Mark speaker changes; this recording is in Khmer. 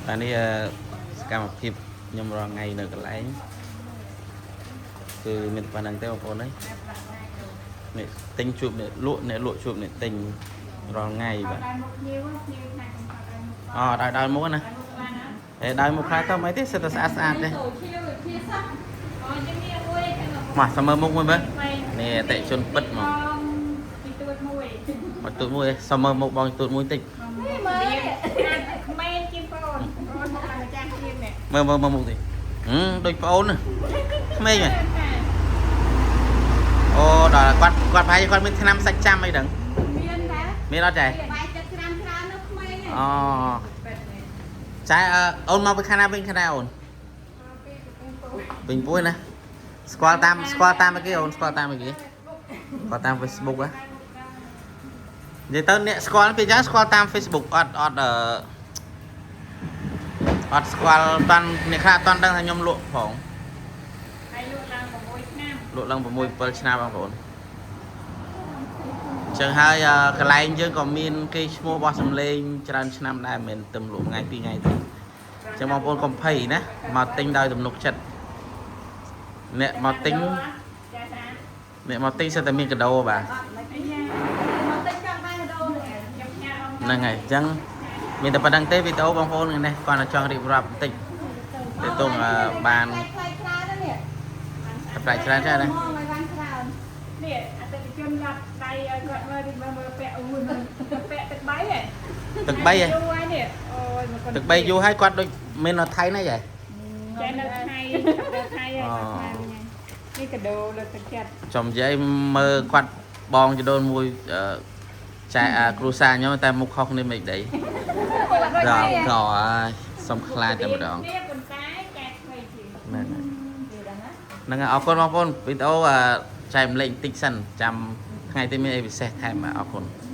Speaker 1: បាទនេះសកម្មភាពខ្ញុំរាល់ថ្ងៃនៅកន្លែងគឺមានប៉ុណ្្នឹងទេបងប្អូនអើយអ្នកទិញជួបអ្នកលក់អ្នកលក់ជួបអ្នកទិញរាល់ថ្ងៃបាទ
Speaker 2: ដើរមុខភ្ញៀវភ្ញៀវថាកុំដើរមុខ
Speaker 1: អូដើរដើរមុខណា
Speaker 2: ដើរមុខបានណា
Speaker 1: ហេដើរមុខខ្លះទៅមិនទេសិតតែស្អាតស្អាតទេ
Speaker 2: អូឈៀវឈៀសោះអូយើងមានមួយចឹង
Speaker 1: មកសមមើលមុខមួយមើលនេះអតិជនពិតមក
Speaker 2: ពីទួតមួយ
Speaker 1: មកទូតមួយសមមើលមុខបងទូតមួយតិច
Speaker 2: នេះមើលក្មេងជាងបងអូនមកអាចារ្យជាងនេះ
Speaker 1: មើលមើលមើលមុខតិចហឹមដូចប្អូនណាក្មេងហ៎អូដល់គាត់គាត់ប្រហែលជាគាត់មានឆ្នាំសាច់ចាំអីដឹង
Speaker 2: មានដែរ
Speaker 1: មានអត់ចែ
Speaker 3: បាយទឹកច្រាំច្រើននៅក្មេង
Speaker 1: អូចែអឺអូនមកពីខាងណាវិញខាងណាអូនវិញពួយណាស្គាល់តាមស្គាល់តាមអីគេអូនស្គាល់តាមអីគេស្គាល់តាម Facebook ហ៎និយាយទៅអ្នកស្គាល់ពេលចឹងស្គាល់តាម Facebook អត់អត់អឺអត់ស្គាល់តាន់អ្នកខ្លះអត់តាន់ដឹងថាខ្ញុំលក់ផង
Speaker 2: ហើយលក់ឡើង6ឆ្នាំ
Speaker 1: លក់ឡើង6 7ឆ្នាំបងប្អូនចឹងហើយអឺកន្លែងយើងក៏មានគេឈ្មោះរបស់សំលេងច្រើនឆ្នាំដែរមិនមែនទឹមលក់ថ្ងៃពីរថ្ងៃទេ ចឹងបងប្អូនកុំភ័យណាមកទិញដោយទំនុកចិត្តអ្នកមកទិញ
Speaker 2: ចាតា
Speaker 1: អ្នកមកទិញសិតតែមានកាដូបាទ
Speaker 2: អាយ៉ា
Speaker 3: មកតិចចង់បានកដោនេះ
Speaker 2: ខ្ញុំផ្ញើអង្គ
Speaker 1: ហ្នឹងហើយអញ្ចឹងមានតែប៉ុណ្្នឹងទេវីដេអូបងប្អូនថ្ងៃនេះគាត់តែចង់រៀបរាប់បន្តិចទៅទងបាន
Speaker 3: ផ្លែច្រើនណានេះ
Speaker 1: តែប្រាក់ច្រើនច្រើនណា
Speaker 3: មកឲ្យបានច្រើន
Speaker 2: នេះអតិថិជនរាប់ដៃឲ្យគាត់មើលមើលមើលពាក់អូយមើលពាក់ទឹកបីហ៎
Speaker 1: ទឹកបីហ៎
Speaker 2: យូរហើយនេះអូយមក
Speaker 1: ទឹកបីយូរហើយគាត់ដូចមាននៅថៃណាស់ហ៎
Speaker 2: ចានៅថៃនៅថៃហើយគាត់មកវិញនេះកាដូលើកទឹកចិត្ត
Speaker 1: ចំនិយាយមើលគាត់បងចដូនមួយអឺចែកអាគ្រូសាខ្ញុំតែមុខខុសគ្នាមិនដីដល់កហើយសុំខ្លាចតែម្ដង
Speaker 2: គ្នាប៉ុន្តែកែក្មេងជាង
Speaker 1: ហ្នឹងហើយហ្នឹងហើយអរគុណបងប្អូនវីដេអូចែកម្លែកបន្តិចសិនចាំថ្ងៃទីមានអីពិសេសថែមបាទអរគុណ។